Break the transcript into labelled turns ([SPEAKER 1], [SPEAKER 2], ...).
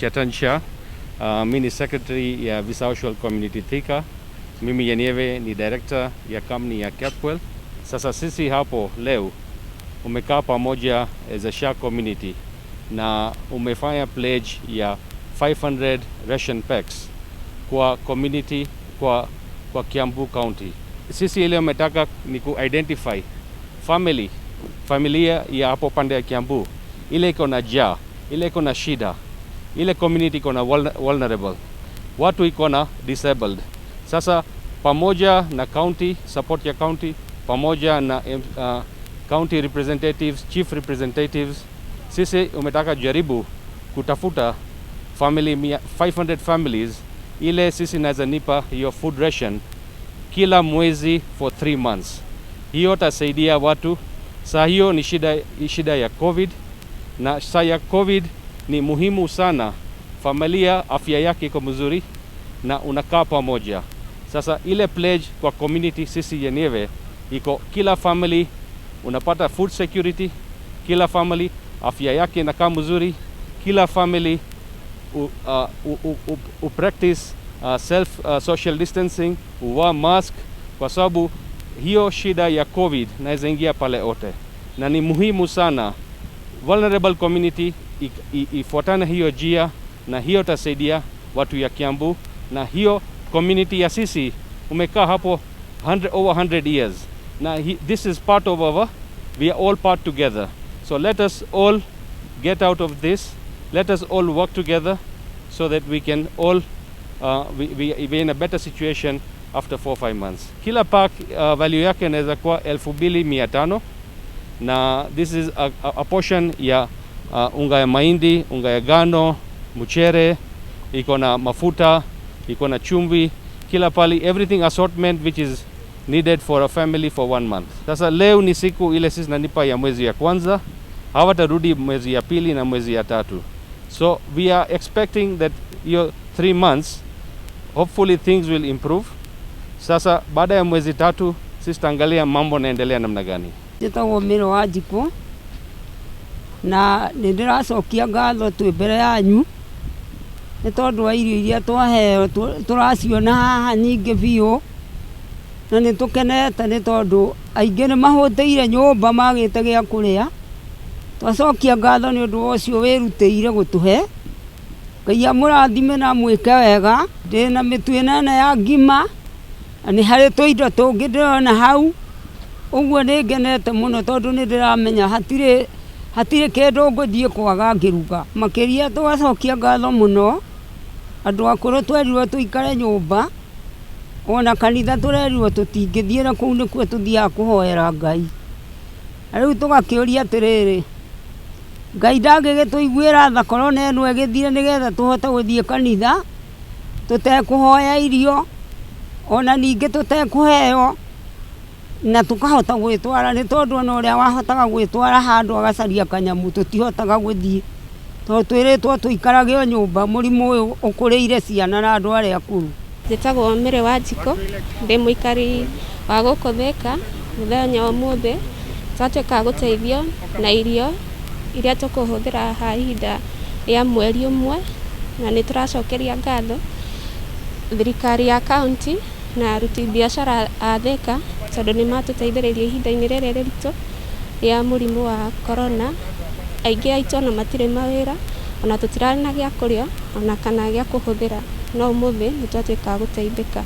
[SPEAKER 1] Chetan Shah. Mi ni secretary ya Visaushal Community Thika. Mimi yenyewe ni director ya company ya Capwell. Sasa sisi hapo leo umekaa pamoja as a Shah community na umefanya pledge ya 500 ration packs kwa community kwa Kiambu County. Sisi ile umetaka ni ku identify familia ya hapo pande ya Kiambu ile iko na njaa, ile iko na shida, ile community iko na vulnerable, watu iko na disabled. Sasa pamoja na county support ya county pamoja na county representatives, chief representatives, sisi umetaka jaribu kutafuta family 500 families ile sisi naweza nipa hiyo food ration kila mwezi for 3 months. Hiyo tasaidia watu. Saa hiyo ni shida ya COVID, na saa ya COVID ni muhimu sana familia afya yake iko mzuri na unakaa pamoja. Sasa ile pledge kwa community sisi yenyewe iko kila family unapata food security, kila family afya yake inakaa mzuri, kila family u practice self social distancing, uvaa mask, kwa sababu hiyo shida ya COVID naweza ingia pale ote, na ni muhimu sana vulnerable community ifuatane hiyo njia, na hiyo tasaidia watu ya Kiambu na hiyo community ya sisi umekaa hapo 100, over 100 years na this is part of our, we are all part together, so let us all get out of this, let us all work together so that we can all we in a better situation after 4 5 months. Kila pack value yake inaweza kuwa 2500 na this is a portion ya unga ya mahindi, unga ya ngano, mchere, iko na mafuta, iko na chumvi, kila pali, everything assortment which is needed for a family for one month. Sasa leo ni siku ile sisi nanipa ya mwezi ya kwanza, hawatarudi mwezi ya pili na mwezi ya tatu. So we are expecting that hiyo 3 months hopefully things will improve. Sasa baada ya mwezi 3 sisi tutaangalia mambo naendelea namna gani.
[SPEAKER 2] Njĩtagwo Mĩro wa Njikũ na nĩ ndĩracokia ngatho twĩ mbere yanyu nĩ tondũ wa irio iria twaheo tũraciona haha nyingĩ biũ na nĩ tũkenete nĩ tondũ aingĩ nĩ mahũtĩire nyũmba magĩte gĩa kũrĩa. Twacokia ngatho nĩ ũndũ wa ũcio wĩrutĩire gũtũhe. Ngai amũrathime na amwĩke wega. Ndĩna mĩtu ĩnana ya ngima na nĩ harĩ tũindo tũngĩ ndĩrona hau. Ũguo nĩ ngenete mũno tondũ nĩ ndĩramenya hatirĩ kĩndũ ngũthiĩ kwaga ngĩruga. Makĩria tũgacokia ngatho mũno andũ akũrũ twerirwo tũikare nyũmba ona kanitha tũrerirwo tũtingĩthiĩ na kũu nĩkuo tũthiaga kũhoera Ngai. Na rĩu tũgakĩũria atĩrĩrĩ, Ngai ndangĩgĩtũiguĩra tha korona ĩno ĩgĩthire nĩgetha tũhote gũthiĩ kanitha tũtekũhoya irio ona ningĩ tũtekũheo na tũkahota gwĩtwara nĩ tondũ ona ũrĩa wahotaga gwĩtwara handũ agacaria kanyamũ tũtihotaga gũthiĩ tondũ twĩrĩtwo tũikarage o nyũmba mũrimũ ũyũ ũkũrĩire ciana na andũ arĩa akũrũ.
[SPEAKER 3] Njĩtagwo Mary Wanjikũ, ndĩ mũikari wa gũkũ Thĩka. Mũthenya wa ũmũthĩ twatuĩka a gũteithio na irio iria tũkũhũthĩra ha ihinda rĩa mweri ũmwe, na nĩ tũracokeria ngatho thirikari ya county na aruti biacara a Thĩka tondũ nĩ matũteithĩrĩirie ihinda-inĩ rĩrĩ rĩritũ rĩa mũrimũ wa corona. Aingĩ aitũ ona matirĩ mawĩra, ona tũtirarĩ na gĩa kũrĩa ona kana gĩa kũhũthĩra, no ũmũthĩ nĩ twatuĩka a gũteithĩka.